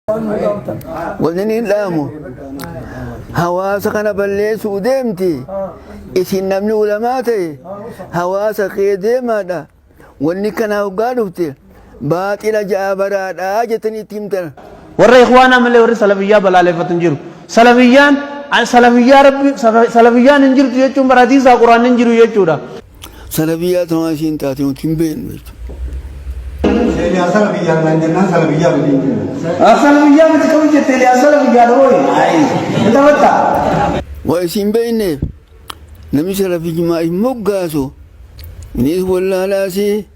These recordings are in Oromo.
Wanni inni dhaamu hawaasa kana balleessuu deemti. Isin namni ulamaa ta'e hawaasa kee deemaadha. Wanni kana hoggaa dhufte baaxila ja'a baraadha jettanii itti himtan. Warra ikhwaanaa malee warri salafiyyaa balaaleffatu hin jiru. Salafiyyaan salafiyyaa rabbi salafiyyaan hin jirtu jechuun bara hadiisaa quraanni hin jiru jechuudha. Salafiyyaa ta'uu isiin taate nuti hin beeknu jechuudha. Eeliyaas salafiyyaa naan jennaan salafiyyaa miti hin jennu. Salafiyyaa miti kam jette Eeliyaas salafiyyaa dhooyi. Ni taphatta. Waa isin beekneef namni salafiyyummaa hin moggaasu innis wallaalaasi,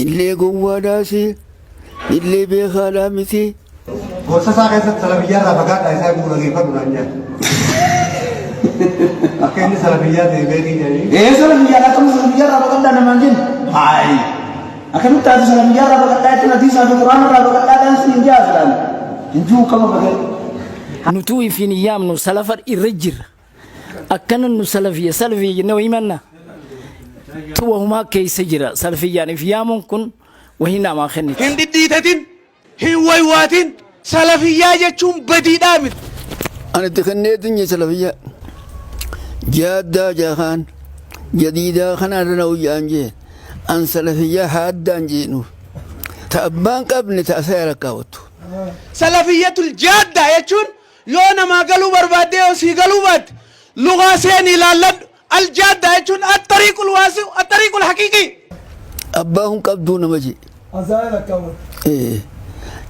illee gowwaadhaasi, illee beekaadhaa miti. Gorsa isaa keessatti salafiyyaa irraa fagaadhaa isaa himuu dhageeffadhu naan jedhan. Akka inni salafiyyaa ta'e beekii jedhanii. Ee salafiyyaa akkam salafiyyaa irraa baqadhaa namaan jennu. Haayi. Akkamitti taate salafiyyaa irraa baqadhaa jechuun hadiisaa fi quraana irraa baqadhaa dhaan siin hin jaaslaan. Hin jiru kama fagee. Nutuu ifiin hin yaamnu salafa irra jirra. Akkana nu salafiyya salafiyya jennee wayii manna. Tu wahumaa keessa jira salafiyyaan if yaamuun kun wahii namaa kenniti. Hin dhidhiitatin, hin waywaatin, salafiyyaa jechuun badiidhaa miti. Ani itti kenneetiin jee salafiyyaa. Jaaddaa jaakaan jadiidaa kana irra na hoyyaan jee an salafiyyaa haaddaan jeenuuf. Ta abbaan qabne ta asaa rakkaawattu. Salafiyyatul jaaddaa jechuun yoo namaa galuu barbaaddee yoo sii galuu baatte lugaa seenii ilaalladhu. Al jaaddaa jechuun at-tariiqul waasi'u at-tariiqul haqiiqii. Abbaa hun qabduu nama jee.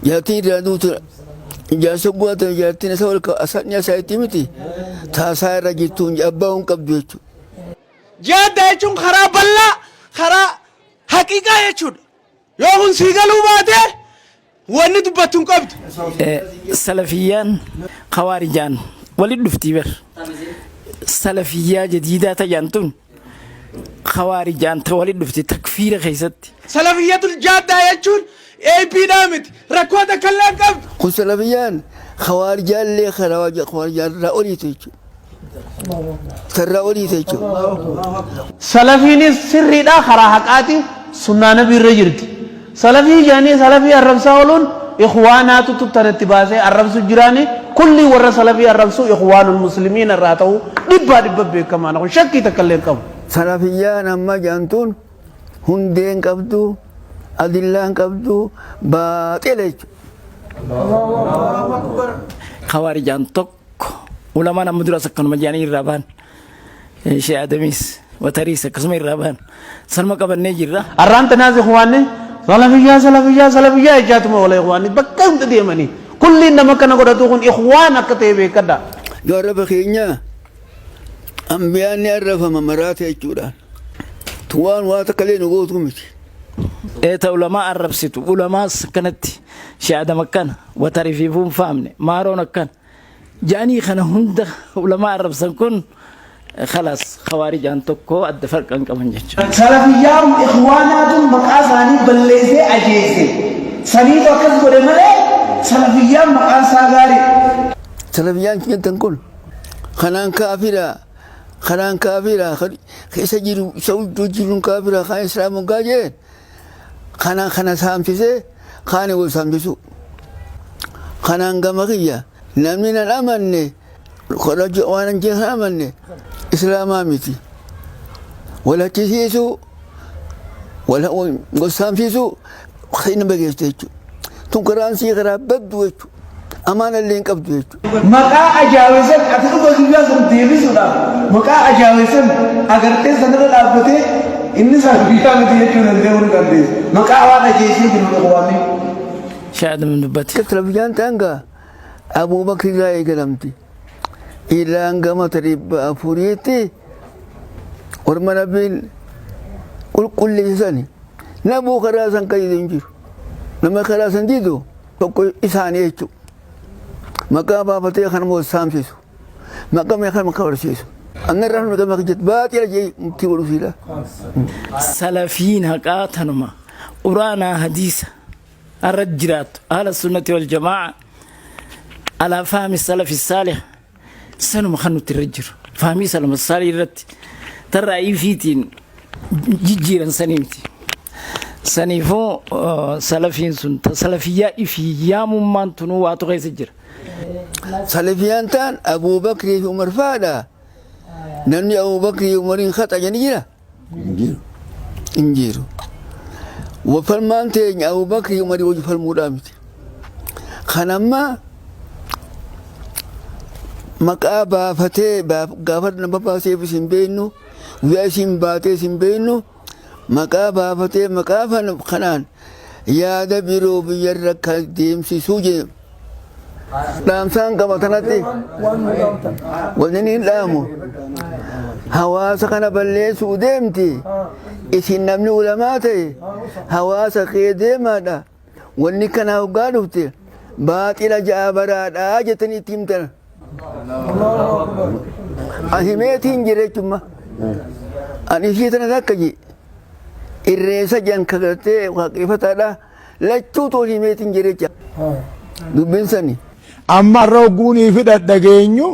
Jaartiin irraa duutu jaarsa guwaa ta'e jaartiin isa wal asanii asaa itti miti taasaa irra jirtuun abbaa hun qabdu jechuudha. Jaaddaa jechuun karaa bal'aa karaa haqiiqaa jechuudha. Yoo kun sii galuu baate wanni dubbattu hin qabdu. Salafiyyaan khawaarijaan walit dhuftii bar. Salafiyyaa jadiidaa tajan tun khawaarijaan ta walit dhufti takfiira keessatti. Salafiyyatul jaaddaa jechuun eebbiidhaa miti. Rakkoo takka illee hin qabdu. Kun salafiyyaan khawaarijaallee khawaarijaan irraa oliitu jechuudha. Tarraa oliitu jechuudha. Salafiinis sirriidha karaa haqaati sunnaa nabii irra jirti. Salafii jedhanii salafii arrabsaa ooluun ikhwaanaatu tuttan itti baasee arrabsu jiraani kullii warra salafii arrabsu ikhwaanul muslimiin irraa ta'uu dhibbaa dhibba beekamaadha kun shakkii takka illee hin qabu. Salafiyyaan amma jaantuun hundeen qabdu adillaan qabdu baaxila jechuudha. Khawaarijaan tokko ulamaan amma duras akkanuma jedhanii irraa ba'an. Shee Adamis Watariis akkasuma irraa ba'an. Sanuma qabannee jirra. Arraan tanaas ikhwaanni salafiyyaa salafiyyaa salafiyyaa jechaatuma oola ikhwaanni bakka hunda deemanii kulliin nama akkana godhatu kun ikhwaan akka ta'e beekadha. Yoo arraba keenya ambiyaan ni arrafama maraata jechuudhaan. Tun waan waa takka illee nu gootu miti. Ee ta ulamaa arrabsitu ulamaas akkanatti Shee Adam akkana Watari fi fuun faamne maaroon akkana ja'anii kana hunda ulamaa arrabsan kun khalaas khawaarijaan tokko adda farqa hin qaban jechuudha. Salafiyyaan ikhwaanaatu maqaa isaanii balleessee ajeese. Saniitu akkas godhe malee salafiyyaan maqaan isaa gaarii. Salafiyyaan jettan kun kanaan kaafira kanaan kaafira isa jiru isa iddoo jiruun kaafira kan islaama hoggaa jeen kanaan kana saamsisee kaani wal saamsisu. Kanaan gama kiyya namni nan amanne waan an jeen amanne islaamaa miti. Wal achisiisuu wal saamsisuu kan nama geessu jechuudha. Tun karaan sii karaa baddu jechuudha. Amaana illee hin qabdu jechuudha. Maqaa ajaawesan ati dhuga guyyaa san deebisuudhaaf maqaa ajaawesan agartee sanirra dhaabbatee inni salafiyyaa miti jechuu danda'uu ni dandeessa. Maqaa waan ajeessee jiru ikhwaanni. Shee Adam dubbate. Salafiyyaan ta'an gaa Abuubakar irraa eegalamti. Ilaan gama 400tti orma rabbiin qulqulleessani. Namuu karaa san kan hin jiru. Nama karaa san didu tokko isaanii jechuudha. Maqaa baafatee kan nama saamsisu. Maqaa meeqa nama barsiisu. Anna irraa maqaa meeqa jettu baaxila jee murtii godhu siila. Salafiin haqaa tanuma quraanaa hadiisa irra jiraattu ahla sunnati wal jamaa alaa fahmi salafi saalih sanuma kan nuti irra jiru fahmii salama saalih irratti tarraa ifiitiin jijjiiran sanii miti. Saniifuu salafiin sun ta salafiyyaa ifii yaamummaan tunuu waatu keessa jira. Salafiyaan ta'an Abuubakrii fi Umar fa'aadha. Namni Abuubakrii fi Umariin haxa jedhani jira? Hin jiru. Hin jiru. Falmaan teenya Abuubakrii fi Umarii wajji falmuudhaa miti. Kan amma maqaa baafatee gaafa nama baaseef isin beeknu guyyaa isin baatee isin beeknu maqaa baafatee maqaa kanaan yaada biroo biyyarra kan deemsisuu jedhu. Dhaamsaan qaba kanatti wanni inni dhaamu hawaasa kana balleessuu deemti. Isin namni ulamaa ta'e hawaasa kee deemaadha. Wanni kana hoggaa dhufte baaxila ja'a baraadha jettanii itti himtan. An himeetiin jira jechuudha. An ishii tana takka ji irreessa jan kagartee waaqeffataadha. Lachuu too himeetiin jira jecha. Dubbiin sani. Amma har'a hogguunii fi dhadhageenyu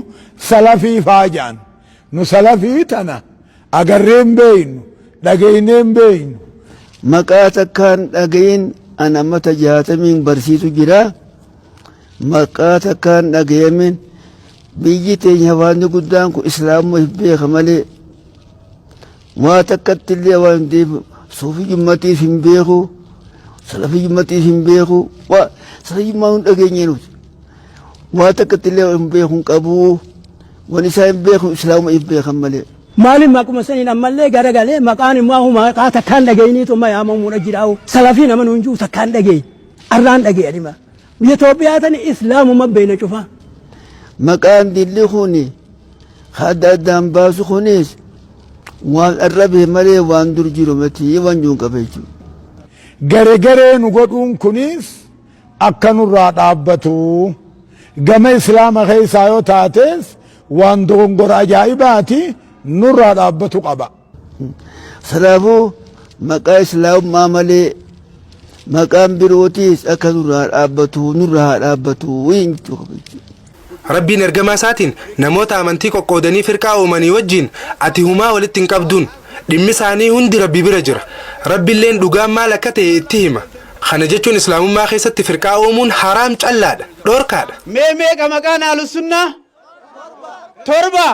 salafii faa jedhan. Nu salafii tana agarree hin beeynu, dhageeynee hin beeynu. Maqaa takkaan dhagayin an ammata jaatamiin barsiisu jira. Maqaa takkaan dhagayamin biyyi teenya hawaasni guddaan kun islaamuma hin beeka malee waa takkatti illee waan hin deebi'u suufiyyummatiif hin beeku salafiyyummatiif hin beeku waa salafiyyummaa hin dhageenye nuti waa takkatti illee hin beeku hin qabu waan isaa hin beeku islaamuma hin beekan malee. Maaliif maquma saniin ammallee garagalee maqaan immoo maqaa takkaan dhageenyiitu amma yaamamuudha jiraa'u salafii nama nuun jiru takkaan dhageenya arraan dhageenya. Biyya Itoophiyaa tani islaamuma beena cufa. Maqaan dilli kuni adda addaan baasu kunis waan arrabe malee waan dur jiru miti waan jiru qaba jechuudha. Gare garee nu godhuun kunis akka nurraa dhaabbatu. Gama islaama keessaa yoo taates waan dogongora ajaa'ibaati nurraa dhaabbatu qaba. Kanaafuu maqaa islaamummaa malee maqaan birootiis akka nurraa dhaabbatu nurraa haa dhaabbatu jechuu qaba jechuudha. Rabbiin ergamaa isaatiin namoota amantii qoqqoodanii firqaa uumanii wajjin ati humaa walitti hin qabduun dhimmi isaanii hundi Rabbi bira jira. Rabbiilleen dhugaan maal akka ta'e itti hima. Kana jechuun islaamummaa keessatti firqaa uumuun haraam callaadha, dhoorkaadha. Mee meeqa maqaan ahlusunnaa? Torba.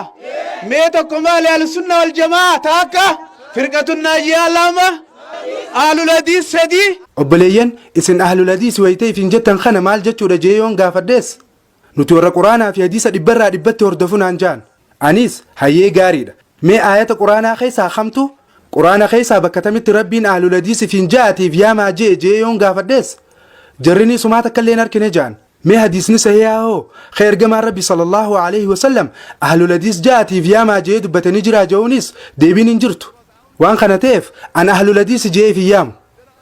Mee tokko maali ahlusunnaa wal jamaa? Taakka firqatun naajiyaa lama ahlul hadiis sadii. Obboleeyyan isin ahlul hadiis wayitee ifiin jettan kana maal jechuudha jee yoon gaafadhees nuti warra quraanaa fi hadiisa dhibbarraa dhibbatti hordofu naan jaan. Anis hayyee gaariidha. Mee aayata quraanaa keessaa kamtu quraana keessaa bakka tamitti rabbiin ahlul hadiis ifiin ja'atiif yaamaa jee jee yoon gaafadhees jarrini sumaa takka illee hin argine jaan. Mee hadiisni sahihaa hoo ka ergamaan rabbi sallallahu alaihi wasallam ahlul hadiis ja'atiif yaamaa jee dubbatanii jiraa je'uunis deebiin hin jirtu. Waan kana ta'eef an ahlul hadiis jee if hin yaamu.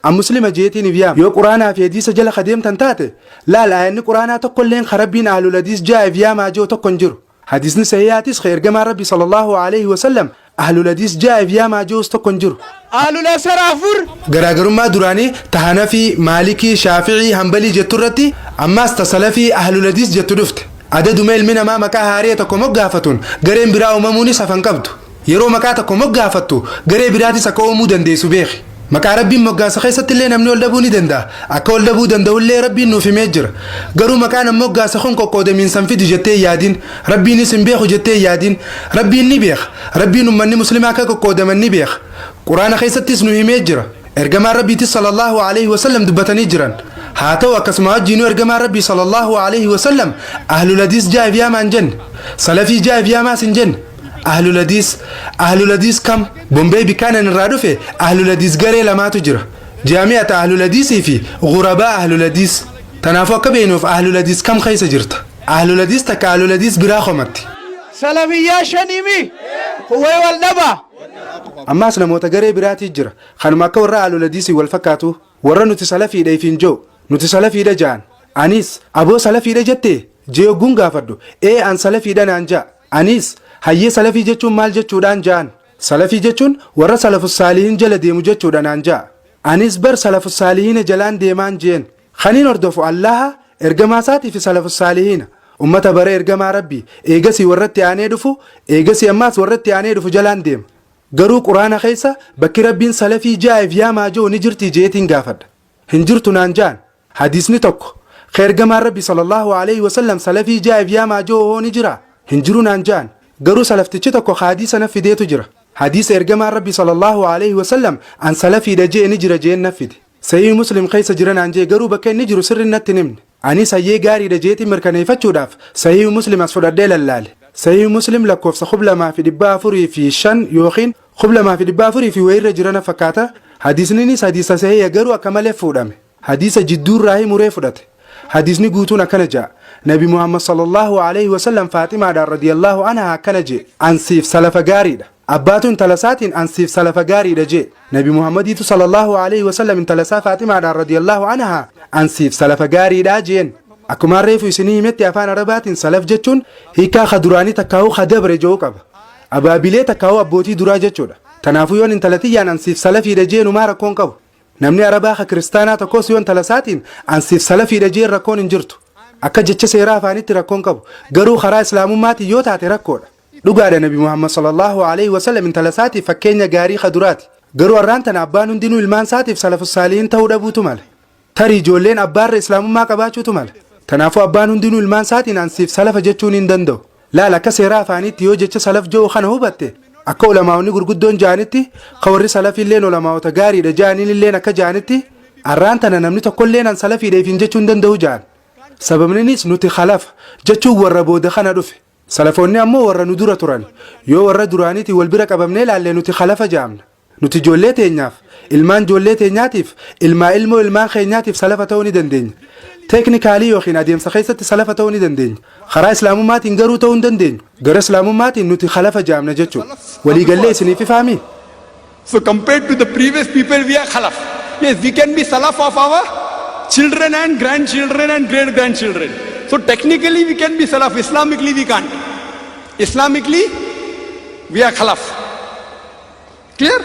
An muslima jeetiin if yaamu. Yoo quraanaa fi hadiisa jala ka deemtan taate laal aayanni quraanaa tokkolleen ka rabbiin ahlul hadiis ja'a if yaamaa ji'u tokko hin jiru. Hadiisni sahihaatis ka ergamaan rabbi sallallahu alaihi wasallam ahlul hadiis ja'a if yaamaa ji'us tokko hin jiru. Ahlul asar afur. Garaagarummaa duraanii ta Hanafii, Maalikii, Shaafi'ii, Hanbalii jettu irratti ammaas ta Salafii, Ahlul Hadiis jettu dhufte. Adaduma ilmi namaa maqaa haariya tokko moggaafatuun gareen biraa uumamuunis hafan qabdu. Yeroo maqaa tokko moggaafattu garee biraatis akka uumuu dandeessu beeki. Maqaa Rabbiin moggaasa keessatti illee namni ol dhabuu ni danda'a. Akka ol dhabuu danda'u illee Rabbiin nuuf himee jira. Garuu maqaan an moggaasa kun qoqqoodamiinsa hin fidu jettee hin yaadin. Rabbiinis hin beeku jettee hin yaadin. Rabbiin ni beeka. Rabbiin ummanni muslimaa akka qoqqoodaman ni beeka. Quraana keessattis nu himee jira. Ergamaan Rabbiitis sallallahu alaihi wasallam dubbatanii jiran. Haa ta'u akkasuma wajjiinuu ergamaan Rabbii sallallahu alaihi wasallam ahlul hadiis jaa'if yaamaa hin jenne. Salafii jaa'if yaamaas hin jenne. Ahlul hadiis ahlul hadiis kam Bombay bikkaanan irraa dhufe ahlul hadiis garee lamaatu jira. Jaami'ata ahlul hadiisii fi ghurabaa ahlul hadiis. Tanaafuu akka beeknuuf ahlul hadiis kam keessa jirta? Ahlul hadiis takka ahlul hadiis biraa komatti. Salafiyyaa shaniimi huwee wal dhaba. Ammaas namoota garee biraatii jira. Kanuma akka warra ahlul hadiisii wal fakkaatu warra nuti salafiidha ifiin ji'u nuti salafiidha ja'an. Anis aboo salafiidha jettee jee hogguun gaafadhu ee an salafiidha naan ja'a. Anis hayyee salafii jechuun maal jechuudhaan ja'an. Salafii jechuun warra salafus saalihiin jala deemu jechuudha naan ja'a. Anis bar salafus saalihiina jalaan deemaan jeen. Kaniin hordofu Allaha ergamaa isaatii fi salafus saalihiina. Ummata bara ergamaa Rabbii eegasii warratti aanee dhufu eegasii ammaas warratti aanee dhufu jalaan deema. Garuu Qur'aana keessa bakki Rabbiin salafii ja'eef yaamaa je'u ni jirtii je'eetiin gaafadha. Hin jirtu naan ja'an. Hadiisni tokko ka ergamaan Rabbi sallallahu aleyhi wa sallam salafii ja'eef yaamaa je'u hoo ni jiraa? Hin jiru naan ja'an. Garuu salaftichi tokko ka hadiisa naf fideetu jira. Hadiisa ergamaan Rabbi sallallahu aleyhi wa sallam an salafiidha je'e ni jira je'een naf fide. Sahiih Muslim keessa jira naan je'e garuu bakka inni jiru sirrin natti hin himne. Anis hayyee gaariidha je'eetiin mirkaneeyfachuudhaaf Sahiih Muslim as fudhadhee lallaale. Sahiih Muslim lakkoofsa 2405 yookiin 2400 fi wayirra jira na fakkaata. Hadiisninis hadiisa sahiiha garuu akka malee fuudhame. Hadiisa jidduurraahi muree fudhate. Hadiisni guutuun akkana ja'a. Nabi Muhammad sallallahu alaihi wasallam Faaximaadhaan radiyallahu anhaa akkana jee. An siif salafa gaariidha. Abbaatu intala isaatiin an siif salafa gaariidha jee. Nabi Muhammadiitu sallallahu alaihi wasallam intala isaa Faaximaadhaan radiyallahu anhaa an siif salafa gaariidha jeen. Akkumaan reefu isinii himetti afaan Arabaatiin salaf jechuun hiikaa ka duraanii takkaa'uu ka dabre je'uu qaba. Abaabilee takkaa'uu abbootii duraa jechuudha. Tanaafuu yoon intala tiyyaan an siif salafiidha jeenu maa rakkoon qabu. Namni Arabaa ka kiristaanaa tokkos yoo intala isaatiin an siif salafiidha jeen rakkoon hin jirtu. Akka jecha seeraa afaanitti rakkoon qabu. Garuu karaa islaamummaatiin yoo taate rakkoodha. Dhugaadha Nabi Muhammad sallallahu alaihi wasallam intala isaatiif fakkeenya gaarii ka duraati. Garuu har'aan tana abbaan hundinuu ilmaan isaatiif salafus saalihiin ta'uu dhabuutu mala. Tarii ijoolleen abbaarra islaamummaa qabaachuutu mala. Kanaafuu abbaan hundinuu ilmaan isaatiin an siif salafa jechuun hin danda'u. Laal akka seeraa afaaniitti yoo jecha salaf je'u kana hubatte akka ulamaa'onni gurguddoon ja'anitti ka warri salafiilleen ulamaa'ota gaariidha ja'aniin illeen akka ja'anitti arraan tana namni tokkolleen an salafiidha ifiin jechuu hin danda'u ja'an. Sababninis nuti khalafa jechuun warra booda kana dhufe. Salafoonni ammoo warra nu dura turan. Yoo warra duraaniitiin wal bira qabamnee laalle nuti khalafa ja'amna. Nuti ijoollee teenyaaf, ilmaan ijoollee teenyaatiif, ilmaa ilmoo ilmaan keenyaatiif salafa ta'uu ni dandeenya. Teeknikaalii yookiin adeemsa keessatti salafa ta'uu ni dandeenya. Karaa islaamummaatiin garuu ta'uu hin dandeenyu. Gara islaamummaatiin nuti khalafa ja'amna jechuudha. Waliigallee isiniif ifaamii? So compared to the previous people, we are khalaf. Yes, we can be salaf of our children and grandchildren and great grandchildren. So technically we can be salaf. Islamically we can't. Islamically we are khalaf. Clear?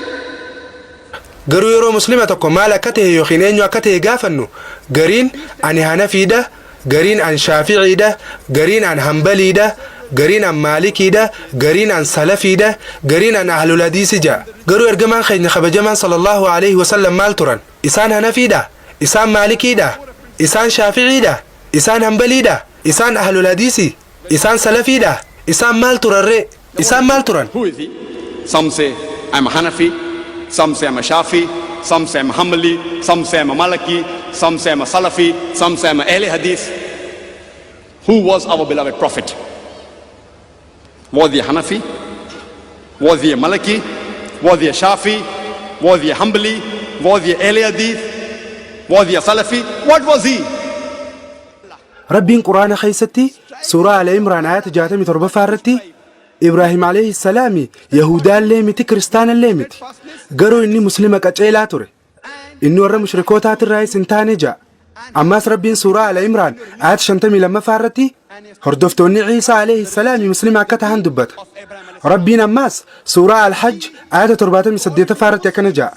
Garuu yeroo muslima tokko maal akka ta'e yookiin eenyu akka ta'e gaafannu gariin ani Hanafiidha, gariin an Shaaficiidha, gariin an Hambaliidha, gariin an Maalikiidha, gariin an Salafiidha, gariin an Ahlul Hadiisi ja'a. Garuu ergamaan keenya kabajamaan sallallahu alaihi wasallam maal turan? Isaan Hanafiidha? Isaan Maalikiidha? Isaan Shaaficiidha? Isaan Hambaliidha? Isaan Ahlul Hadiisi? Isaan Salafiidha? Isaan maal turarree? Isaan maal turan? Who is he? Some say I'm a Hanafi, some say I'm a Shafi, some say I'm a Hanbali, some say I'm a Maliki, some say I'm a Salafi, some say I'm a Ahle Hadith. Who was our beloved Prophet? Was he a Hanafi? Was he a Maliki? Was he a Shafi? Was he a Hanbali? Was he a Ahle Hadith? Was he a Salafi? What was he? Rabbiin Quraana keessatti suuraa Al Imraan ayata 67ffaa irratti Ibraahim alayhi salaami Yahudaallee miti, Kiristaanallee miti. Garuu inni muslima qaceelaa ture. Inni warra mushrikootaatirraayis hin taane ja'a. Ammas Rabbiin suuraa Al Imraan ayata 52ffaa irratti hordoftoonni Ciisaa alayhi salaami muslima akka tahan dubbata. Rabbiin ammas suuraa Al-Hajj ayata 78ffaa irratti akkana ja'a.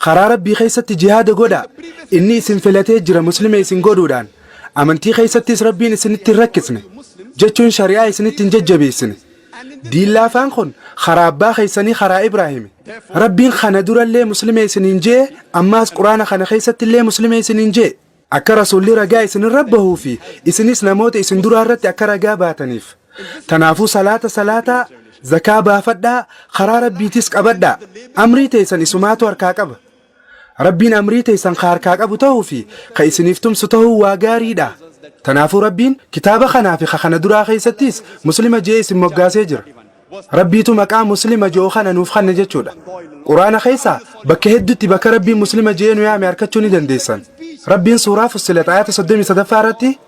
Karaa Rabbii keessatti jihaada godhaa. Inni isin filatee jira muslima isin godhuudhaan. Amantii keessattis Rabbiin isinitti hin rakkisne. Jechuun shari'aa isinitti hin jajjabeessine. Diin laafaan kun karaa abbaa keessanii karaa Ibraahimi. Rabbiin kana durallee muslima isiniin jee ammaas Quraana kana keessatti illee muslima isiniin jee. Akka rasuulli ragaa isinirra bahuu fi isinis namoota isin duraa irratti akka ragaa baataniif. Tanaafuu salaata salaataa, zakaa baafadhaa, karaa Rabbiitis qabadhaa. Amrii teessan isumaatu harkaa qaba. Rabbiin amrii teessan ka harkaa qabu ta'uu fi ka isiniif tumsu ta'uu waa gaariidha. Tanaafuu Rabbiin kitaaba kanaa fi ka kana duraa keessattis muslima je'ee isin moggaasee jira. Rabbiitu maqaa muslima je'u kana nuuf kanne jechuudha. Quraana keessa bakka hedduutti bakka Rabbiin muslima je'ee nu yaame harkachuu ni dandeessan. Rabbiin suuraa Fussilat ayata 33ffaa irratti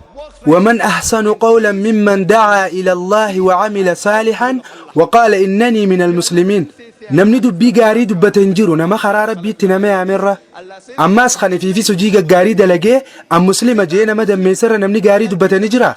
ومن أحسن قولا ممن دعا إلى الله وعمل صالحا وقال إنني من المسلمين. Namni dubbii gaarii dubbate hin jiru nama karaa Rabbiitti nama yaamerra. Ammaas kan ifiifis hojii gaggaarii dalagee an muslima je'ee nama dammeesserra namni gaarii dubbate ni jira.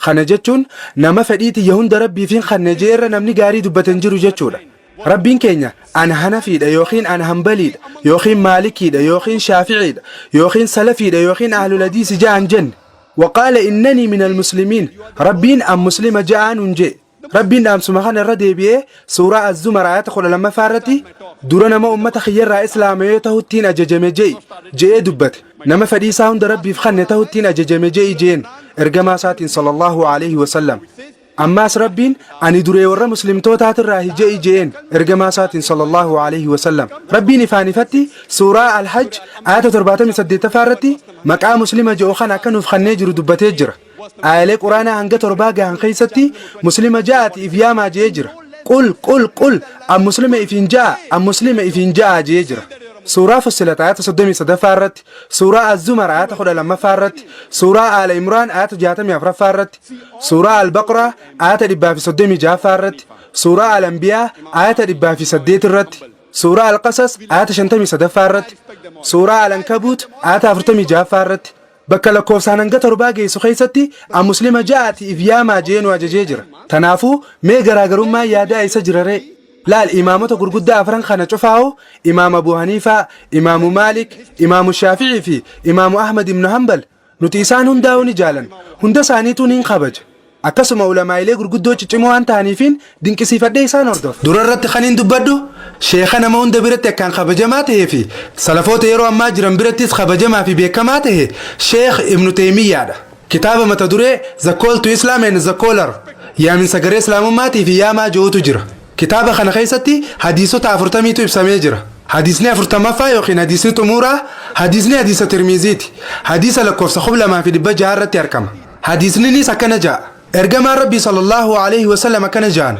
Kana jechuun nama fedhii tiyya hunda Rabbiif hin kanne je'erra namni gaarii dubbate hin jiru jechuudha. Rabbiin keenya an Hanafiidha yookiin an Hambaliidha yookiin Maalikiidha yookiin Shaaficiidha yookiin Salafiidha yookiin Ahlul Hadiisi ja'an jenne. وقال إنني من المسلمين. Rabbiin an muslima ja'aa nun je'e. Rabbiin dhaamsuma kana irra deebi'ee suuraa Az-Zumar ayata 12ffaa irratti dura nama ummata kiyyarraa islaame yoo tahuttiin ajajame je'i je'ee dubbate. Nama fedhii isaa hunda Rabbiif kanne tahuttiin ajajame je'i jeen ergamaa isaatiin sallallahu alaihi wasallam. Ammaas Rabbiin ani duree warra muslimtootaatirraa je'i je'een ergamaa isaatiin sallallahu alaihi wasallam. Rabbiin ifaan ifatti suuraa Al-Hajj ayata 78ffaa irratti maqaa muslima je'u kana akka nuuf kannee jiru dubbatee jira. Aayalee Quraanaa hanga torbaa gahan keessatti muslima ja'aati if yaamaa je'ee jira. Qul qul qul an muslima ifiin ja'a an muslima ifiin ja'a je'ee jira. Suuraa Fussilat ayata 33ffaa irratti, suuraa Az-Zumar ayata 12ffaa irratti, suuraa Aala Imraan ayata 64ffaa irratti, suuraa Al-Baqraa ayata 136ffaa irratti, suuraa Al-Anbiyaa ayata 108 irratti, suuraa Al-Qasas ayata 53ffaa irratti, suuraa Al-Ankabuut ayata 46ffaa irratti bakka lakkoofsaan hanga torbaa geessu keessatti an muslima ja'aati if yaamaa jee nu ajajee jira. Tanaafuu mee garaagarummaan yaadaa isa jira ree? Laal imaamota gurguddaa afran kana cufaa'u Imaam Abu Haniifaa, Imaamu Maalik, Imaamu Shaafi'ii fi Imaamu Ahmad ibn Hanbal nuti isaan hundaa'uu ni jaalan. Hunda isaaniituu niin kabaja. Akkasuma ulamaa'ilee gurguddoo ciccimoo waan ta'aniifiin dinqisiifadhee isaan hordofa. Dura irratti kaniin dubbadhu sheeka nama hunda biratti akkaan kabajamaa tahee fi salafoota yeroo ammaa jiran birattis kabajamaa fi beekamaa tahe Sheekh Ibnu Teeymiyyaadha. Kitaaba mata duree The Call to Islam and the Caller yaaminsa gara Islaamummaatii fi yaamaa je'utu jira. Kitaaba kana keessatti hadiisota 40tu ibsamee jira. Hadiisni 40ffaa yookiin hadiisni xumuraa hadiisni hadiisa Tirmiiziiti. Hadiisa lakkoofsa 2600 irratti argama. Hadiisninis akkana ja'a. Ergamaan Rabbii sallallahu alaihi wasallam akkana ja'an.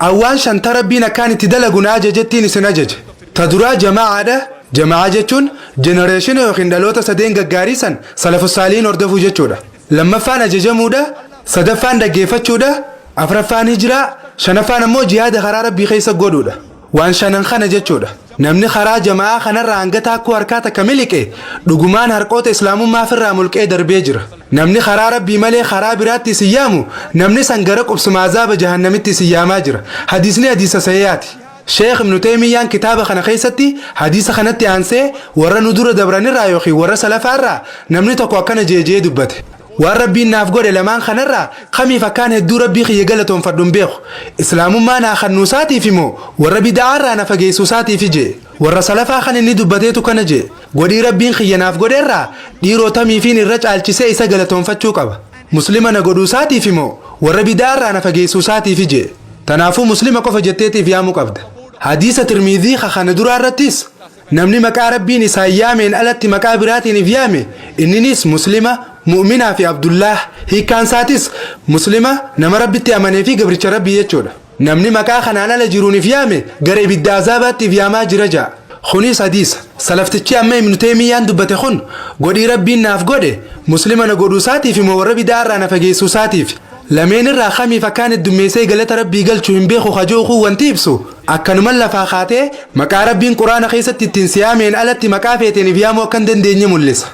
Awwaan shanta Rabbiin akkaan itti dalagu na ajajettiin isin ajaje. Ta duraa jamaa'aadha. Jama'aa jechuun generation yookiin dhaloota sadeen gaggaarii san salafus saalihiin hordofuu jechuudha. Lammaffaan ajajamuudha. Sadaffaan dhaggeeffachuudha. Afraffaan hijiraa. Shanaffaan ammoo jihaada karaa Rabbii keessa godhuudha. Waan shanan kana jechuudha. Namni karaa jama'aa kanarraa hanga taakkuu harkaa takka miliqe dhugumaan harqoota islaamummaa ofirraa mulqee darbee jira. Namni karaa Rabbii malee karaa biraatti isin yaamu namni san gara qubsuma azaaba jahannamitti isin yaamaa jira. Hadiisni hadiisa sahihaati. Sheekh Ibnu Teeymiyyaan kitaaba kana keessatti hadiisa kanatti aansee warra nu dura dabranirraa yookiin warra salafaarraa namni tokko akkana jeejee dubbate. Waan Rabbiin naaf godhe lamaan kanarraa kamiif akkaan hedduu Rabbii kiyya galatoonfadhu hin beeku. Islaamummaa naa kannuu isaatiif immoo warra bida'aarraa na fageessuu isaatiif jee. Warra salafaa kan inni dubbateetu kana jee. Godhii Rabbiin kiyya naaf godheerraa dhiiroo tamiifiin irra caalchisee isa galatoonfachuu qaba. Muslima na godhuu isaatiif immoo warra bida'aarraa na fageessuu isaatiif jee. Tanaafuu muslima qofa jetteetiif yaamuu qabda. Hadiisa Tirmiizii kana duraa irrattis namni maqaa Rabbiin isaan yaameen alatti maqaa biraatiin if yaame inninis muslima, mu'minaa fi Abdullah hiikkaan isaatis muslima nama Rabbitti amanee fi gabricha Rabbii jechuudha. Namni maqaa kanaan ala jiruun if yaame gara ibidda azaabaatti if yaamaa jira ja'a. Kunis hadiisa. Salaftichi amma Ibnu Teeymiyyaan dubbate kun godhii Rabbiin naaf godhe muslima na godhuu isaatiif immoo warra bida'aarraa na fageessuu isaatiif. Lameen irraa kamiif akkaan heddummeessee galata Rabbii galchu hin beeku kajoo kun wanti ibsu akkanuman lafaa kaatee maqaa Rabbiin Quraana keessatti ittiin siyaameen alatti maqaa feeteen if yaamuu akka hin dandeenye mul'isa.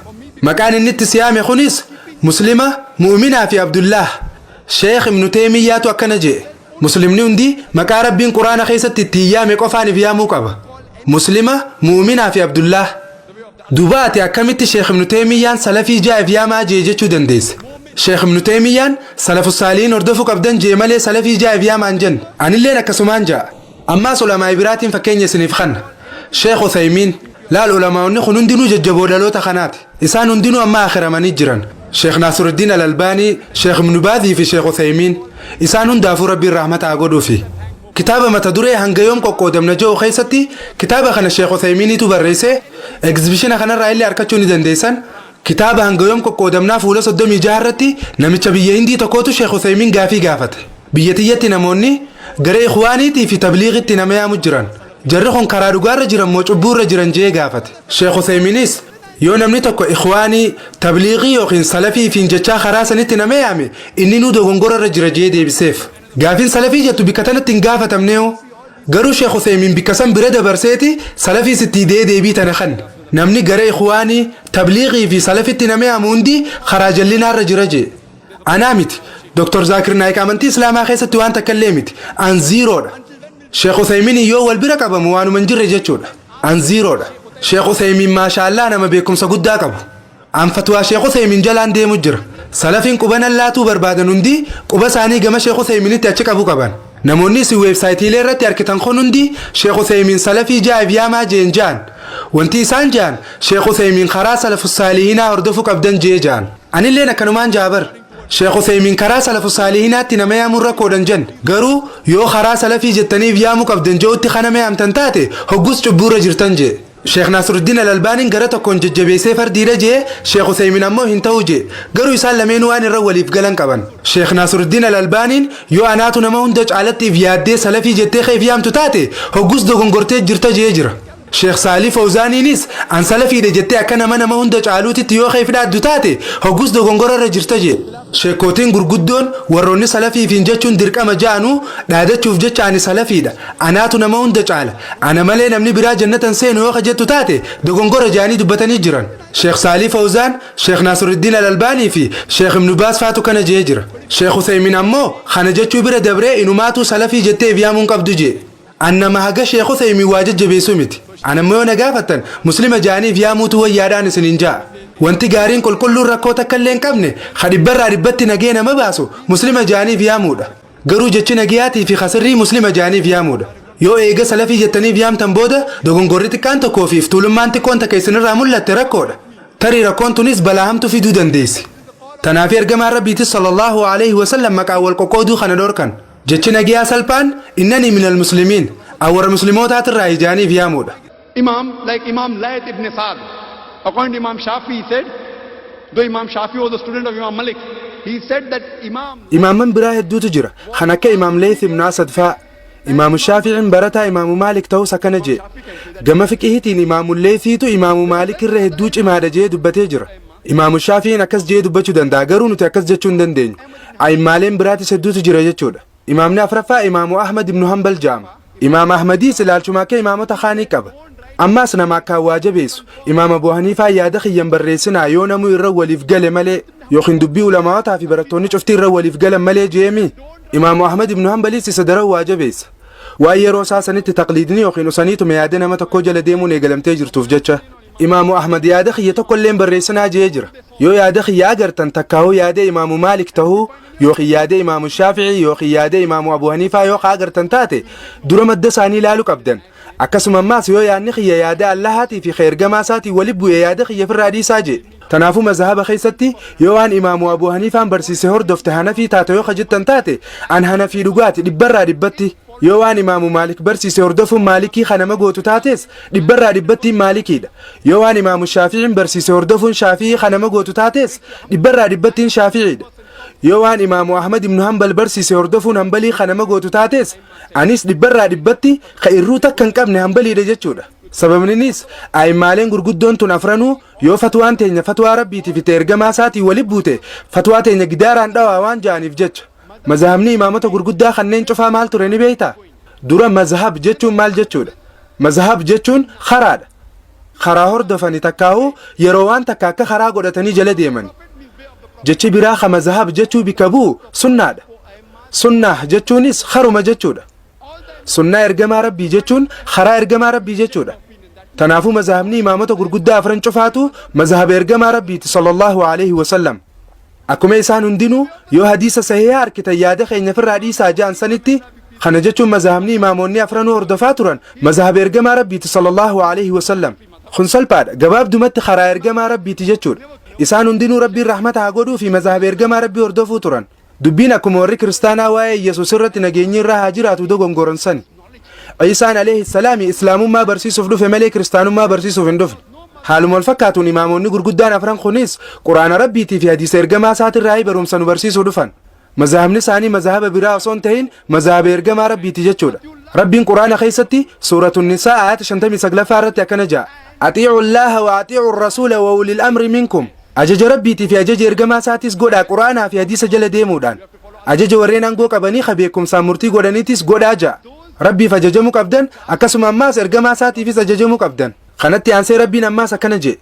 Maqaan inni itti siyaame kunis muslima, mu'minaa fi Abdullah. Sheekh Ibnu Teeymiyyaatu akkana je'e. Muslimni hundi maqaa Rabbiin Quraana keessatti ittiin yaame qofaan if yaamuu qaba. Muslima, mu'minaa fi Abdullah. Duba ati akkamitti Sheekh Ibnu Teeymiyyaan salafii ja'a if yaamaa jee jechuu dandeesse? Sheekh Ibnu Teeymiyyaan salafu saalihiin hordofuu qabdan jee malee salafii ja'a if yaamaan jenne. Anilleen akkasumaan ja'a. Ammaas ulamaa'i biraatiin fakkeenya isiniif kanna. Sheekh Uthaymiin laal ulamaa'onni kun hundinuu jajjaboo dhaloota kanaati. Isaan hundinuu amma akhiramanii jiran. Sheekh Naasiruddin Al-Albaanii, Sheekh Ibnu Baazii fi Sheekh Uthaymiin. Isaan hundaafuu Rabbiin rahmata haa godhuufi. Kitaaba mata duree hanga yoom qoqqoodamna jedhu keessatti kitaaba kana Sheekh Uthaymiiniitu barreesse. Egzibishina kanarraa illee argachuu ni dandeessan. Kitaaba hanga yoom qoqqoodamnaa fuula 36 irratti namicha biyya Hindii tokkootu Sheekh Uthaymiin gaafii gaafate. Biyya tiyyatti namoonni gara ikhwaaniitii fi tabliigitti nama yaamu jiran. Jarri kun karaa dhugaarra jiran moo cubbuurra jiran jee gaafate. Sheekh Uthaymiinis yoo namni tokko ikhwaanii, tabliigii yookiin salafii fiin jechaa karaa sanitti nama yaame inni nuu dogongorarra jira jee deebiseef. Gaafiin salafii jettu bikka tanatti hin gaafatamneeho. Garuu Sheekh Uthaymiin bikka san bira dabarseeti salafii sitti hidee deebii tana kanne. Namni gara ikhwaanii, tabliigii fi salafitti nama yaamu hundi karaa jallinaarra jira jee. Anaa miti. Dr. Zaakir Naayik amantii Islaamaa keessatti waan takka illee miti. An zeroodha. Sheekh Uthaymiin yoo wal bira qabamu waanuma hin jirre jechuudha. An zeroodha. Sheekh Uthaymiin maashaallaa nama beekumsa guddaa qabu. An fatwaa Sheekh Uthaymiin jalaan deemu jira. Salafiin quba nan laatuu barbaadan hundi quba isaanii gama Sheekh Useymiinitti achi qabuu qaban. Namoonni isin weebsaayitiilee irratti arkitan kun hundi Sheekh Useymiin salafii ja'aaf yaamaa jeen ja'an. Wanti isaan ja'an, Sheekh Useymiin karaa salafu saalihinaa hordofuu qabdan jee ja'an. Anilleen akkanumaan ja'a bar. Sheekh Useymiin karaa salafu saalihinaatti nama yaamuun rakkoodhan jen. Garuu yoo karaa salafii jettaniif yaamuu qabdan je'utti kan nama yaamtan taate, hoggus cubbuurra jirtan jee. Sheekh Naasiruddiin Al-Albaaniin gara tokkoon jajjabeessee fardiidha jee, Sheekh Useymiin ammoo hin ta'u jee. Garuu isaan lameenuu waan irra waliif galan qaban. Sheekh Naasiruddiin Al-Albaaniin yoo anaatu nama hunda caalatti if yaaddee salafii jettee keef yaamtu taate, hoggus dogongortee jirta jee jira. Sheekh Saalih Fawzaaniinis an salafiidha jettee akka nama nama hunda caaluutitti yoo keef dhaaddu taate, hoggus dogongora irra jirta jee. Sheekkootiin gurguddoon warroonni salafiifiin jechuun dirqama ja'anuu dhaadachuuf jecha ani salafiidha, anaatu nama hunda caala, ana malee namni biraa jannata hin seenu yoo ka jettu taate dogongora ja'anii dubbatanii jiran. Sheekh Saalih Fawzaan, Sheekh Naasiruddiin Al-Albaanii fi Sheekh Ibnu Baaz faatu kana je'ee jira. Sheekh Useymiin ammoo kana jechuu bira dabree inumaatuu salafii jettee if yaamuu hin qabdu je'e. An nama haga Sheekh Useymiin waa jajjabeessuu miti. An ammoo yoo na gaafattan muslima ja'anii if yaamuutu wayyaadhaan isiniin ja'a. Wanti gaariin qulqulluun rakkoo takka illee hin qabne ka dhibbarraa dhibbatti nagee nama baasu muslima ja'anii if yaamuudha. Garuu jechi nagayaatii fi ka sirrii muslima ja'anii if yaamuudha. Yoo eega salafii jettanii if yaamtan booda dogongorri xiqqaan tokkoo fi iftuulummaan xiqqoon takka isinirraa mul'atte rakkoodha. Tarii rakkoon tunis balaa hamtu fiduu dandeessi. Tanaafi ergamaan Rabbiitis sallallahu alaihi wasallam maqaan wal qoqqooduu kana dhorkan. Jechi nagayaa salphaan innanii minal muslimiin, an warra muslimootaatiirraayi ja'anii if yaamuudha. Imam, like Imam Layth ibn Sa'd. According to Imam Shafi, he said, though Imam Shafi was a student of Imam Malik, he said that Imam Imaamman biraa hedduutu jira, kan akka Imaam Layth ibn Asad faa. Imaamu Shaafi'iin barataa Imaamu Maalik ta'us akkana jee. Gama fiqihiitiin Imaamu Laythiitu Imaamu Maalik irra hedduu cimaadha jee dubbatee jira. Imaamu Shaafi'iin akkas jee dubbachuu danda'a, garuu nuti akkas jechuu hin dandeenyu. A'immaaleen biraatis hedduutu jira jechuudha. Imaamni afraffaa Imaamu Ahmad ibn Hanbal ja'ama. Imaam Ahmadiis ilaalchuma akka imaamota kaanii qaba. Ammaas nama akkaan waa jabeessu. Imaam Abu Haniifaa yaada kiyyan barreessinaa yoo namuu irra waliif gale malee, yookiin dubbii ulamaawotaa fi barattoonni cuftii irra waliif galan malee jeemi. Imaamu Ahmad ibn Hanbaliis isa daran waa jabeessa. Waan yeroo isaa sanitti taqliidni yookiin usaniituma yaada nama tokkoo jala deemuun eegalamtee jirtuuf jecha. Imaamu Ahmad yaada kiyya tokko illee hin barreessinaa je'ee jira. Yoo yaada kiyya agartan takkaahuu yaada Imaamu Maalik tahuu yookiin yaada Imaamu Shaafi'ii yookiin yaada Imaamu Abu Haniifaa yoo ka agartan taate, dura madda isaanii ilaalu qabdan. Akkasuma ammaas yoo yaadni kiyya yaada Allahaatii fi ka ergamaa isaatiin wali bu'e yaada kiyya firraa dhiisaa je'e. Tanaafuu mazhaba keessatti yoo waan Imaamu Abu Haniifaan barsiise hordofte Hanafii taata yoo ka jettan taate, an Hanafii dhugaati dhibbarraa dhibbatti. Yoo waan Imaamu Maalik barsiise hordofuun Maalikii ka nama gootu taates dhibbarraa dhibbattiin Maalikiidha. Yoo waan Imaamu Shaafi'iin barsiise hordofuun Shaafi'ii ka nama gootu taates dhibbarraa dhibbattiin Shaafi'iidha. Yoo waan Imaamu Ahmad ibnu Hanbal barsiise hordofuun Hanbalii ka nama gootu taates anis dhibbarraa dhibbatti ka irruu takka hin qabne Hanbaliidha jechuudha. Sababninis a'immaaleen gurguddoon tun afranuu yoo fatwaan teenya fatwaa Rabbiitii fi ta ergamaa isaatiin wali buute fatwaa teenya gidaaraan dhawaa waan ja'aniif jecha. Mazhabni imaamota gurguddaa kanneen cufaa maal ture ni beektaa? Dura mazhab jechuun maal jechuudha? Mazhab jechuun karaadha. Karaa hordofani takkaahuu yeroo waan takka akka karaa godhatanii jala deemani. Jechi biraa ka mazhab jechuu bikka bu'u sunnaadha. Sunnaah jechuunis karuma jechuudha. Sunnaa ergamaa Rabbii jechuun karaa ergamaa Rabbii jechuudha. Tanaafuu mazhabni imaamota gurguddaa afran cufaatu mazhaba ergamaa Rabbiiti sallallahu alaihi wasallam. Akkuma isaan hundinuu yoo hadiisa sahiiha arkitan yaada keenya firraa dhiisaa ja'an sanitti, kana jechuun mazhabni imaamoonni afranuu hordofaa turan mazhaba ergamaa Rabbiiti sallallahu alaihi wasallam. Kun salphaadha, gabaabdumatti karaa ergamaa Rabbiiti jechuudha. Isaan hundinuu Rabbiin rahmata haa godhuu fi mazhaba ergamaa Rabbii hordofuu turan. Dubbiin akkuma warri kiristaanaa waa'ee Yesuus irratti nageenyi irra haa jiraatu dogongoran sani. Iisaan alayhi salaami islaamummaa barsiisuuf dhufe malee kiristaanummaa barsiisuuf hin dhufne. Haaluma wal fakkaatuun imaamonni gurguddaan afran kunis Quraana Rabbiitii fi hadiisa ergamaa isaatirraa barumsa nu barsiisuu dhufan. Mazhabni isaanii mazhaba biraa osoo hin ta'in mazhaba ergamaa Rabbiiti jechuudha. Rabbiin Quraana keessatti suuratun Nisaa ayata 59ffaa irratti akkana ja'a. Axiicu Allaaha wa axiicu Rasuula wa ulil amri minkum. Ajaja Rabbiitii fi ajaja ergamaa isaatis godhaa Quraanaa fi hadiisa jala deemuudhaan. Ajaja warreen aangoo qabanii ka beekumsaan murtii godhaniitis godhaa ja'a. Rabbiif ajajamuu qabdan, akkasuma ammaas ergamaa isaatiifis ajajamuu qabdan. Kanatti aansee Rabbiin ammaas akkana je'e.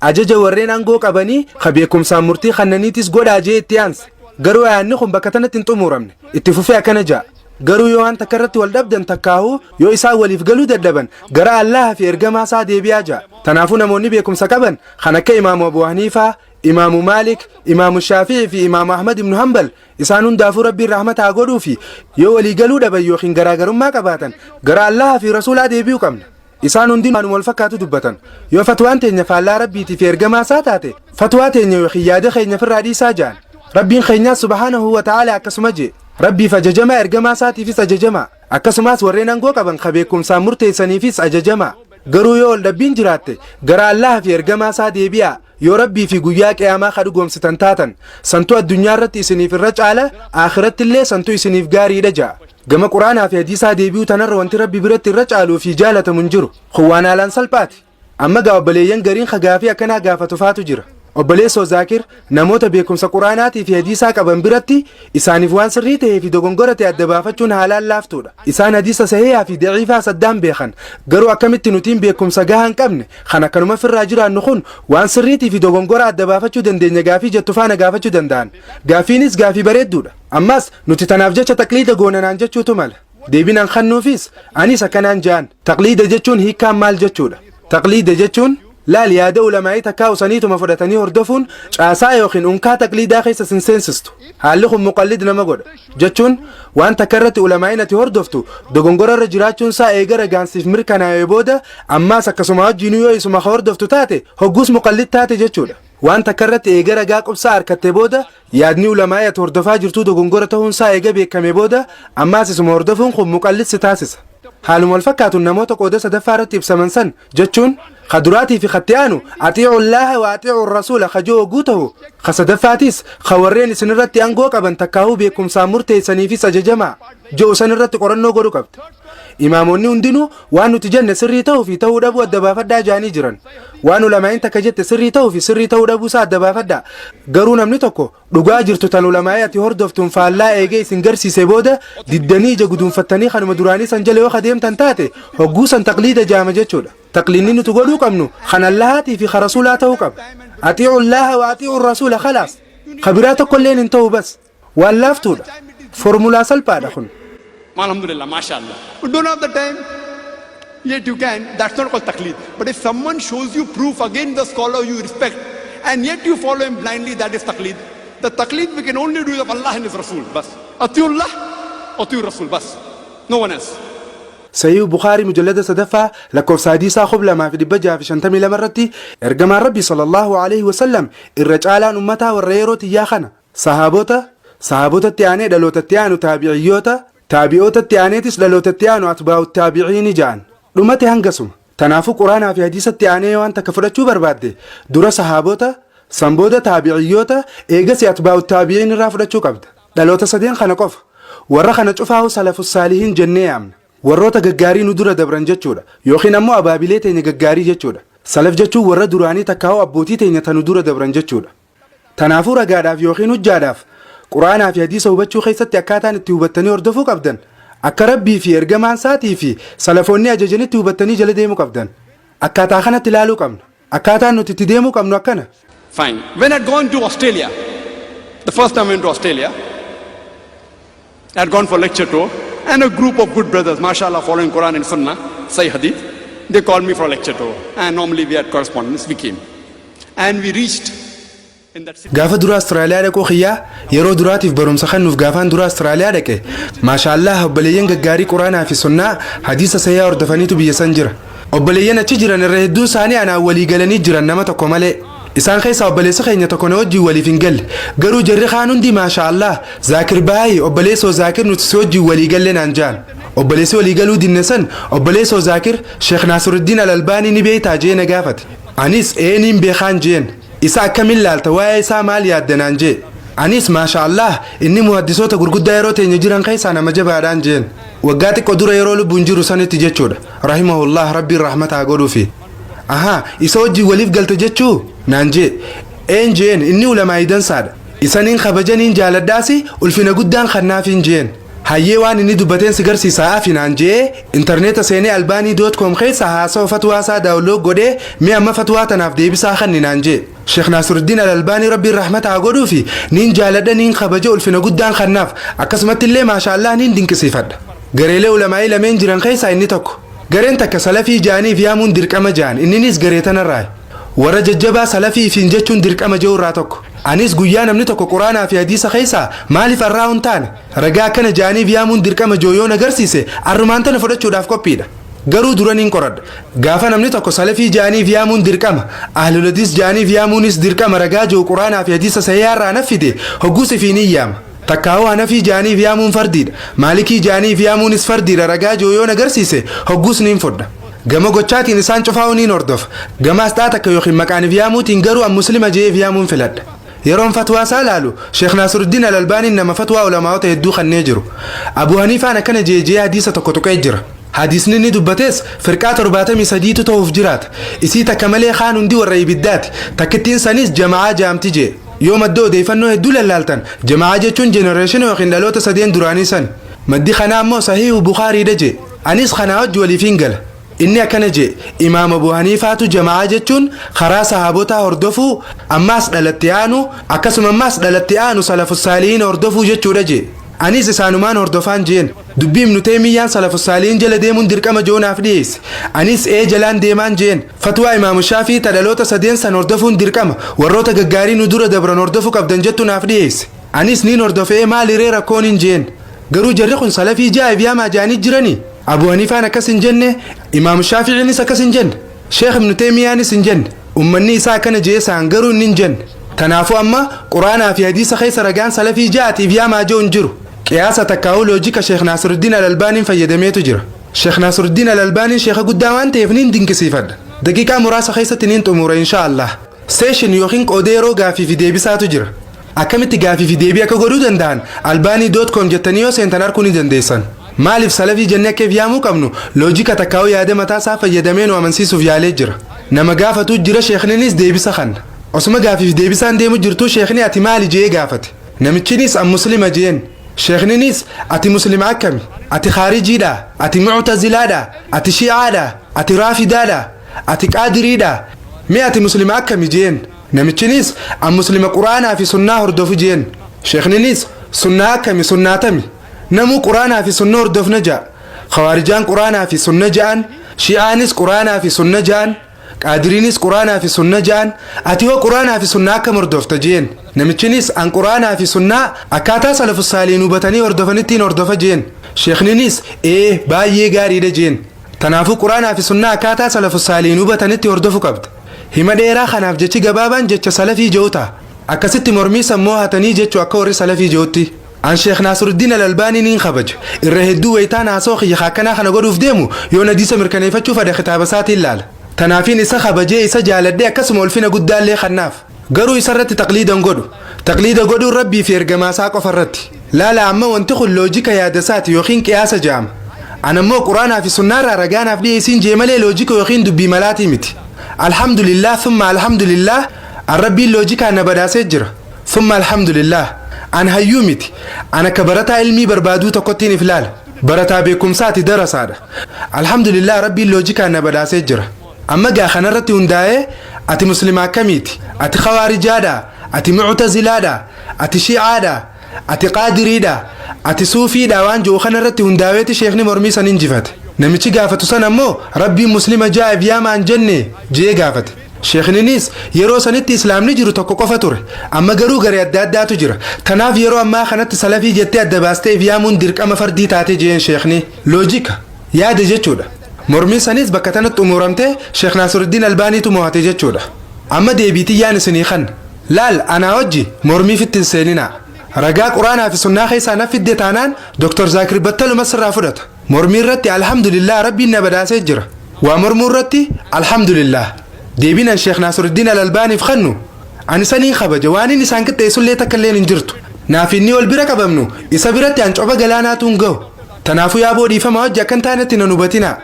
Ajaja warreen aangoo qabanii ka beekumsaan murtii kannaniitis godhaa je'ee itti aanse. Garuu ayaanni kun bakka tanatti hin xumuramne. Itti fufee akkana ja'a. Garuu yoo waan takka irratti wal dhabdan takkaahuu yoo isaan waliif galuu dadhaban gara Allaaha fi ergamaa isaa deebi'aa ja'a. Tanaafuu namoonni beekumsa qaban kan akka Imaamu Abu Haniifaa, Imaamu Maalik, Imaamu Shaafi'ii fi Imaamu Ahmad ibnu Hanbal, isaan hundaafuu Rabbiin rahmata haa godhuufi, yoo walii galuu dhaban yookiin garaagarummaa qabaatan gara Allahaa fi Rasuulaa deebi'uu qabna. Isaan hundinuu waanuma wal fakkaatu dubbatan. Yoo fatwaan teenya faallaa Rabbiitii fi ergamaa isaa taate, fatwaa teenya yookiin yaada keenya firraa dhiisaa ja'an. Rabbiin keenyaas subhaanahu wa ta'aalaa akkasuma je'e. Rabbiif ajajamaa ergamaa isaatiifis ajajamaa. Akkasumaas warreen angoo qaban ka beekkumsaan murteessaniifis ajajamaa. Garuu yoo wal dhabbiin jiraatte, gara Allaaha fi ergamaa isaa deebi'aa, yoo Rabbii fi guyyaa qiyaamaa ka dhugoomsitan taatan. Santu addunyaa irratti isiniif irra caala, aakhirattillee santu isiniif gaariidha ja'a. Gama Qur'aanaa fi Hadiisaa deebi'uu tanarra wanti Rabbi biratti irra caaluu fi jaalatamu hin jiru. Kun waan haalaan salphaati. Amma gaa obboleeyyan gariin ka gaafii akkanaa gaafatu faatu jira. Obboleessoo Zaakir, namoota beekumsa Qur'aanaatii fi Hadiisaa qaban biratti isaaniif waan sirrii tahee fi dogongora ta'e adda baafachuun haalaan laaftuudha. Isaan hadiisa sahiihaa fi da'iifaas addaan beekan. Garuu akkamitti nutiin beekumsa gahaa hin qabne, kan akkanuma firraa jiraannu kun waan sirriitii fi dogongora adda baafachuu dandeenya gaafii jettu faa na gaafachuu danda'an. Gaafiinis gaafii bareedduudha. Ammas nuti tanaaf jecha taqliida goona naan jechuutu mala. Deebiin an kannuufis anis akkanaan ja'an. Taqliida jechuun hiikkaan maal jechuudha? Taqliida jechuun laal yaada ulamaa'ii takkaa usaniituma fudhatanii hordofuun caasaa yookiin unkaa taqliidaa keessa sin seensistu. Haalli kun muqallid nama godha. Jechuun waan takka irratti ulamaa'iin ati hordoftu dogongora irra jiraachuun isaa eega ragaan siif mirkanaa'ee booda ammaas akkasuma wajjinuu yoo isuma ka hordoftu taate hogguus muqallid taate jechuudha. Waan takka irratti eega ragaa qubsaa arkatte booda yaadni ulamaa'ii ati hordofaa jirtuu dogongora tahuun isaa eega beekamee booda ammaas isuma hordofuun kun muqallid si taasisa. Haaluma wal fakkaatuun namoota qooda sadaffaa irratti ibsaman san jechuun ka duraatii fi katti aanu axii'ullaaha wa axii'u rasuula ka ji'u hogguu tahu, ka sadaffaatiis ka warreen isin irratti angoo qaban takkaahuu beekumsaan murteessaniifis ajajamaa ji'u san irratti qorannoo godhu qabda. Imaamonni hundinuu waan nuti jenne sirrii ta'uu fi ta'uu dhabuu adda baafadhaa jaanii jiran. Waan ulamaa'iin takka jette sirrii ta'uu fi sirrii ta'uu dhabuu isaa adda baafadhaa. Garuu namni tokko dhugaa jirtu tan ulamaa'ii ati hordoftuun faallaa eegee isin garsiise booda diddanii ija guduunfattanii kanuma duraanii san jala yoo adeemtan taate hogguu san taqliida jaama jechuudha. Taqliidni nuti godhuu qabnu kan Allahaatii fi kan Rasuulaa ta'uu qaba. Axii'ullaaha wa axii'u rasuula khalaas. Ka biraa tokkolleen hin ta'u bas. Waan laaftuudha. Formulaa salphaadha kun. Alhamdulillah, mashallah. You don't have the time, yet you can. That's not called taqleed. But if someone shows you proof against the scholar you respect, and yet you follow him blindly, that is taqleed. The taqleed we can only do is of Allah and His Rasul. Bas. Atiullah, Atiur Rasul. Bas. No one else. Sahih Bukhaarii mujallada sadaffaa lakkoofsa hadiisaa 2652 irratti ergamaan Rabbii sallallahu alaihi wasallam irra caalaan ummataa warra yeroo tiyyaa kana sahaabota, sahaabotatti aanee dhalootatti aanu taabi'iyyoota, taabi'ootatti aaneetis dhalootatti aanu atbaa'u taabiciini ja'an. Dhumate hangasuma. Tanaafuu Quraanaa fi hadiisatti aanee waan takka fudhachuu barbaadde dura sahaabota, san booda taabiciyyoota, eegasi atbaa'u taabiciin irraa fudhachuu qabda. Dhaloota sadeen kana qofa. Warra kana cufaahu salafus saalihiin jennee yaamna. Warroota gaggaarii nu dura dabran jechuudha. Yookiin ammoo abaabilee teenya gaggaarii jechuudha. Salaf jechuun warra duraanii takkaa'u abbootii teenya ta nu dura dabran jechuudha. Tanaafuu ragaadhaaf yookiin hujjaadhaaf Qur'aanaa fi hadiisa hubachuu keessatti akkaataan itti hubattanii hordofuu qabdan akka Rabbii fi ergamaan isaatii fi salafoonni ajajanitti hubattanii jala deemuu qabdan. Akkaataa kanatti ilaaluu qabna. Akkaataan nuti itti deemuu qabnu akkana. Fine. When I'd gone to Australia, the first time I went to Australia, I'd gone for lecture tour, and a group of good brothers, mashallah, following Quran and Sunnah, Sahih Hadith, they called me for a lecture tour. And normally we had correspondence, we came. And we reached in that city. Gaafa dura Austraaliyaa dhaquu kiyyaa, yeroo duraatiif barumsa kennuuf gaafaan dura Austraaliyaa dhaqe, maashaallah, obboleeyyan gaggaarii Quraanaa fi sunnaa hadiisa sahihaa hordofaniitu biyya san jira. Obboleeyyan achi jiran irra hedduun isaanii anaan walii galanii jiran nama tokko malee. Isaan keessaa obboleessi keenya tokko na wajjin waliif hin galle. Garuu jarri kaan hundi maashaallah, Zaakir baay'ee obboleessoo Zaakir, nuti si wajjin walii galle naan jaan. Obboleessi walii galuu dinne san, obboleessoo Zaakir, Sheekh Naasiruddin Al-Albaanii ni beektaa jee na gaafate. Anis ee, niin beekaan jeen. Isa akkamiin laalta, waa'ee isaa maal yaadda naan jee. Anis maasha Allah, inni muhaddisoota gurguddaa yeroo teenya jiran keessaa nama jabaadhaan jeen. Waggaa xiqqoo dura yeroo lubbuun jiru sanitti jechuudha. Rahimahullah, Rabbiin rahmata haa godhuufi. Ahaa, isa wajjin waliif galte jechuu naan jee. Een jeen, inni ulamaa'ii dansaadha. Isaniin kabajaniin jaaladhaasi, ulfina guddaan kannaafiin jeen. Hayyee, waan inni dubbateen si garsiisaa afi naan jee, intarneeta seenee albaanii.com keessa haasawa fatwaa isaa download godhee, mee amma fatwaa tanaaf deebisaa kanni naan jee. Sheekh Naasiruddin Al-Albaanii, Rabbiin rahmata haa godhuufi, niin jaaladha, niin kabaja, ulfina guddaan kannaaf, akkasumatti illee maashaallah niin dinqisiifadha. Gareelee ulamaa'ii lameen jiran keessaa inni tokko. Gareen takka salafii jaaniif yaamuun dirqama jaan, inninis garee tanarraa. Warra jajjabaa salafii ifiin jechuun dirqama jiru irraa tokko. Anis guyyaa namni tokko Quraanaa fi hadiisa keessaa maaliif arraa hin taane ragaa akkana ja'aniif yaamuun dirqama jiru yoon agarsiise, arrumaan tana fudhachuudhaaf qophiidha. Garuu duraniin qoradha. Gaafa namni tokko salafii ja'aniif yaamuun dirqama, ahlul hadiis ja'aniif yaamuunis dirqama ragaa jiru Quraanaa fi hadiisa sahihaa irraa naffide, hogguus ifiin hin yaama. Takkaa'uu hanafii ja'aniif yaamuun fardiidha, maalikii ja'aniif yaamuunis fardiidha ragaa jiru yoon agarsiise, hogguus niin fudha. Gama gochaatiin isaan cufaa'uu niin hordofa. Gama asxaa takka yookiin maqaaniif yaamuutiin garuu an muslima je'eef yaamuun filadha. Yeroon fatwaa isaa laalu, Sheekh Naasiruddiin Al-Albaaniin nama fatwaa ulamaa'ota hedduu kannee jiru. Abu Haniifaan akkana je'e je'ee hadiisa tokko tuqee jira. Hadiisni inni dubbates firqaa 73tu ta'uuf jiraata. Isii takka malee kaan hundi warra ibiddaati. Takkittiin sanis jama'aa jaamti je'e. Yoo madda odeeffannoo hedduu lallaaltan, jama'aa jechuun jenereeshina yookiin dhaloota sadeen duraanii sani. Maddi kanaa ammoo Sahiihu Bukhaariidha je'e. Anis kanaa wajji waliif hin gala. Inni akkana je'e, Imaam Abu Haniifaatu jama'aa jechuun karaa sahaabotaa hordofuu, ammaas dhalatti aanu, akkasuma ammaas dhalatti aanu salafussaalihiin hordofuu jechuudha je'e. Anis isaanumaan hordofaan je'en. Dubbii Ibnu Teeymiyyaan salafussaalihiin jala deemuun dirqama je'u naaf dhiyeesse. Anis ee jalaan deemaan je'en. Fatwaa Imaamu Shaafii ta dhaloota sadeen san hordofuun dirqama, warroota gaggaarii nu dura dabran hordofuu qabdan jettu naaf dhiyeesse. Anis niin hordofe, ee maali ree rakkoon hin je'en. Garuu jarri kun salafii ja'aif yaamaa ja'anii jiranii? Abu Haniifaan akkas hin jenne, Imaamu Shaaficiinis akkas hin jenne, Sheekh Ibnu Teeymiyyaanis hin jenne. Ummanni isaa akkana je'e saan garuu inni hin jenne. Tanaafuu amma Quraanaa fi hadiisa keessa ragaan salafii ja'atiif yaamaa je'u hin jiru. Qiyaasa takkaa'uu loojika Sheekh Naasiruddiin Al-Albaaniin fayyadameetu jira. Sheekh Naasiruddiin Al-Albaaniin sheekha guddaa waan ta'eef niin dinqisiifadha. Daqiiqaa muraasa keessatti niin xumura insha Allah. Session yookiin qoodee yeroo gaafii fi deebisaatu jira. Akkamitti gaafii fi deebii akka godhuu danda'an albani.com jettanii yoo seentan arguu ni dandeessan. Maaliif salafii jennee akka if yaamuu qabnu loojika takkaa'uu yaada mataa isaa fayyadamee nu amansiisuuf yaalee jira. Nama gaafatu jira, sheekninis deebisa kanna. Osuma gaafii fi deebisaan deemu jirtuu sheekni ati maali je'ee gaafate. Namichinis an muslima je'en. Sheekninis ati muslima akkami? Ati khaarijiidha? Ati mu'tazilaadha? Ati shi'aadha? Ati raafidaadha? Ati qaadiriidha? Mee ati muslima akkami je'en. Namichinis an muslima Quraanaa fi sunnaa hordofu je'en. Sheekninis sunnaa akkami, sunnaatami? Namuu Quraanaa fi sunna hordofna ja'a. Khawaarijaan Quraanaa fi sunna ja'an, Shi'aanis Quraanaa fi sunna ja'an, Qaadiriinis Quraanaa fi sunna ja'an, ati hoo Quraanaa fi sunnaa akkam hordofta je'en. Namichinis an Quraanaa fi sunnaa akkaataa salafus saaliin hubatanii hordofanittiin hordofa je'en. Sheekninis ee baay'ee gaariidha je'en. Tanaafuu Quraanaa fi sunnaa akkaataa salafus saaliin hubatanitti hordofu qabda. Hima dheeraa kanaaf jechi gabaabaan jecha salafii je'u ta'a. Akkasitti mormii san hatanii jechuu akka warri salafii je'utti. An Sheekh Naasiruddiin Al-Albaanii niin kabaja. Irra hedduu wayitaan haasoo kiyya akkanaa kana godhuuf deemu yoon hadiisa mirkaneeffachuu fedhe kitaaba isaatiin laala. Tanaafiin isa kabajee isa jaaladhee akkasuma ulfina guddaallee kannaaf. Garuu isarratti taqliidan godhu. Taqliida godhuun Rabbii fi ergamaa isaa qofa irratti. Laala, amma wanti kun loojika yaada isaati yookiin qiyaasa jedhama. An ammoo Quraanaa fi sunnaarraa ragaanaaf dhiyeessiin jee malee loojika yookiin dubbii malaatii miti. Alhamdulillah, thumma alhamdulillah, an Rabbiin loojikaan na badhaasee jira. Thumma alhamdulillah. An hayyuu miti. An akka barataa ilmii barbaaduu tokkottiin if laala. Barataa beekumsaati, darasaadha. Alhamdulillah, Rabbiin loojikaan na badhaasee jira. Amma gaa kanarratti hundaa'ee ati muslima akkamiiti? Ati khawaarijaadha? Ati mu'tazilaadha? Ati shi'aadha? Ati qaadiriidha? Ati suufiidha? Waan jiru kanarratti hundaa'eeti sheekni mormii san injifate. Namichi gaafatu san ammoo Rabbiin muslima jaa'eef yaamaan jenne jee gaafate. Sheekninis yeroo sanitti islaamni jiru tokko qofa ture. Amma garuu garee adda addaatu jira. Tanaaf yeroo ammaa kanatti salafii jettee adda baastee if yaamuun dirqama fardii taate jeen sheekni. Loojika yaada jechuudha. Mormiin sanis bakka tanatti xumuramtee Sheekh Naasiruddiin Albaaniitu mo'ate jechuudha. Amma deebiitiyyaan isinii kan. Laal, anaa wajji mormiifitti hin seeninaa. Ragaa Quraanaa fi sunnaa keessaa na fidde taanaan Dr. Zaakir battaluma sirraa fudhata. Mormii irratti alhamdulillah, Rabbiin na badhaasee jira. Waa mormuu irratti alhamdulillah. Deebiin an Sheekh Naasiruddiin Al-Albaaniif kannu, ani saniin kabaja, waan inni isaan qixxeessullee takka illeen hin jirtu. Naaf inni wal bira qabamnu isa biratti an coba galaanaatu hin gahu. Tanaafuu yaaboo dhiifama hojii akkan taanetti nan hubatinaa.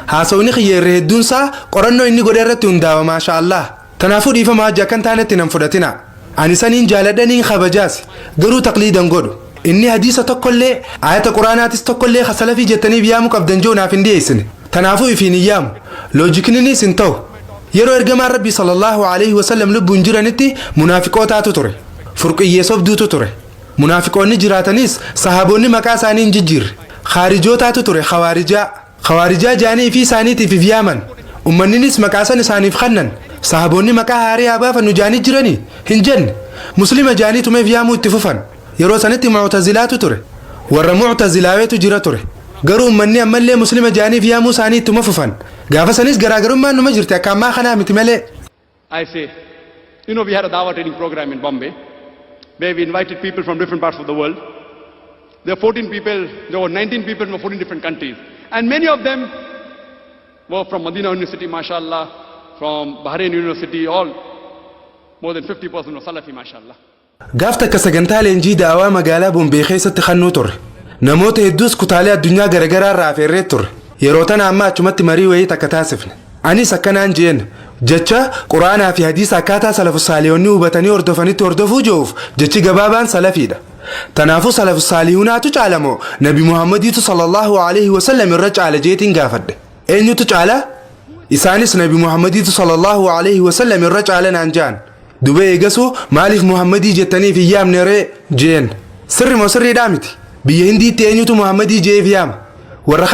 Haasawni kiyya irra hedduunsaa qorannoo inni godhe irratti hundaa'a, maasha Allah. Tanaafuu dhiifama hojii akkan taanetti nan fudhatinaa. Ani saniin jaaladhaniin kabajaas, garuu taqliidan godhu. Inni hadiisa tokkollee, ayata Quraanaatis tokkollee ka salafii jettaniif yaamuu qabdan jiru naaf hin dhiyeessine. Tanaafuu ifiin hin yaamu. Loojikninis hin ta'u. Yeroo ergamaan Rabbii sallallahu alaihi wasallam lubbuun jiranitti munaafiqootaatu ture. Furqiyyee sobduutu ture. Munaafiqoonni jiraatanis sahaabonni maqaa isaanii hin jijjiirre. Khaarijootaatu ture, khawaarijaa. Khawaarijaa jaanii fi isaaniitiif if yaaman. Ummanninis maqaa san isaaniif kannan. Sahaboonni maqaa haarii haa baafannu jaanii jiranii hin jenne. Muslima jaanii tumeef yaamuu itti fufan. Yeroo sanitti Mu'tazilaatu ture. Warra Mu'tazilaaweetu jira ture. Garuu ummanni ammallee Muslima jaaniif yaamuu isaanii ittuma fufan. Gaafa sanis garaagarummaan numa jirti, akka ammaa kanaa miti malee. I say, we had a Dawah training program in Bombay where we invited people from different parts of the world. There were 14 people, there were 19 people from 14 different countries. And many of them were from Medina University, mashallah, from Bahrain University, all more than 50% were Salafi, mashallah. Gaaf takka sagantaa leenjii daawaa magaalaa Bombee keessatti kannuu turre. Namoota hedduus kutaalee addunyaa garaagaraa irraa afeerree turre. Yeroo tana amma achumatti marii wayii takka taasifne. Anis akkanaan jeen, jecha Quraanaa fi hadiisa akkaataa salafu saaliyoonni hubatanii hordofanitti hordofuu jiruuf jechi gabaabaan salafiidha. Tanaafuu salafu saalihuunaatu caalamoo Nabi Muhammadiitu sallallahu alaihi wasallam irra caala jeetiin gaafadhe. Eenyutu caala? Isaanis Nabi Muhammadiitu sallallahu alaihi wasallam irra caala naan jaan. Duba eegasuu maaliif Muhammadii jettaniif hin yaamne ree jeen. Sirri moo sirriidhaa miti? Biyya Hindiitti eenyutu Muhammadii jeef yaama? Warra